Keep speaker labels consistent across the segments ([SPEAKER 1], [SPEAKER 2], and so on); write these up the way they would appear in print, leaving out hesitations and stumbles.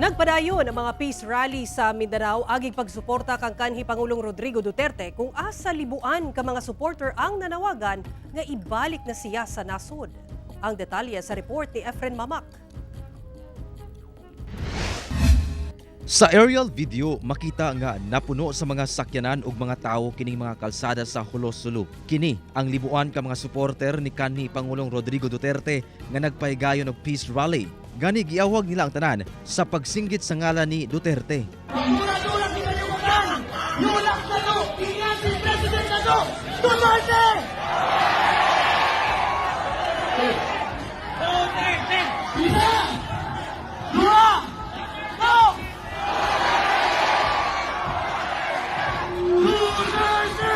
[SPEAKER 1] Nagpadayon ang mga peace rally sa Mindanao agig pagsuporta kang kanhi Pangulong Rodrigo Duterte kung asa libuan ka mga supporter ang nanawagan nga ibalik na siya sa nasod. Ang detalye sa report ni Efren Mamak.
[SPEAKER 2] Sa aerial video, makita nga napuno sa mga sakyanan ug mga tawo kining mga kalsada sa Jolo, Sulu. Kini ang libuan ka mga suporter ni kanhi Pangulong Rodrigo Duterte nga nagpahigayon og peace rally. Gani giawhag nila ang tanan sa pagsinggit sa ngalan ni Duterte.
[SPEAKER 3] Tulak ni kalimutan! Yulak na to! Ingat si President na to! Duterte! Duterte! Isa! Dua! Go! Duterte!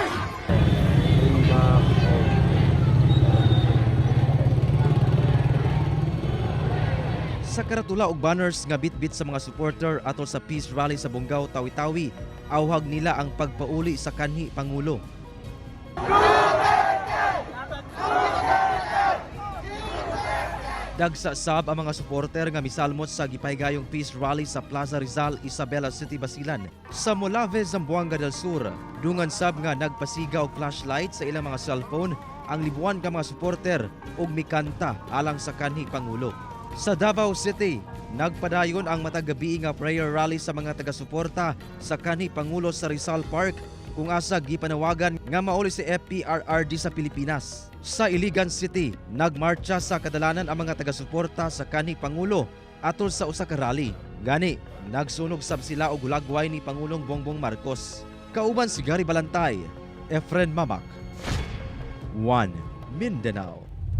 [SPEAKER 2] Sa karatula og banners nga bitbit sa mga supporter atol sa peace rally sa Bongao, Tawi-Tawi, awhag nila ang pagpauli sa kanhi Pangulo. Dagsa sab ang mga suporter nga misalmot sa gipahigayong peace rally sa Plaza Rizal, Isabela City, Basilan. Sa Molave, Zamboanga del Sur, dungan sab nga nagpasiga og flashlight sa ilang mga cellphone ang libuan ka mga suporter ug mikanta alang sa kanhi Pangulo. Sa Davao City, nagpadayon ang matag gabii nga prayer rally sa mga taga-suporta sa kanhi Pangulo sa Rizal Park kung asa gipanawagan nga mauli si FPRRD sa Pilipinas. Sa Iligan City, nagmarcha sa kadalanan ang mga taga-suporta sa kanhi Pangulo atol sa usa ka rally. Gani, nagsunog sab sila og hulagway ni Pangulong Bongbong Marcos. Kauban si Gary Balantay, Efren Mamak, 1 Mindanao.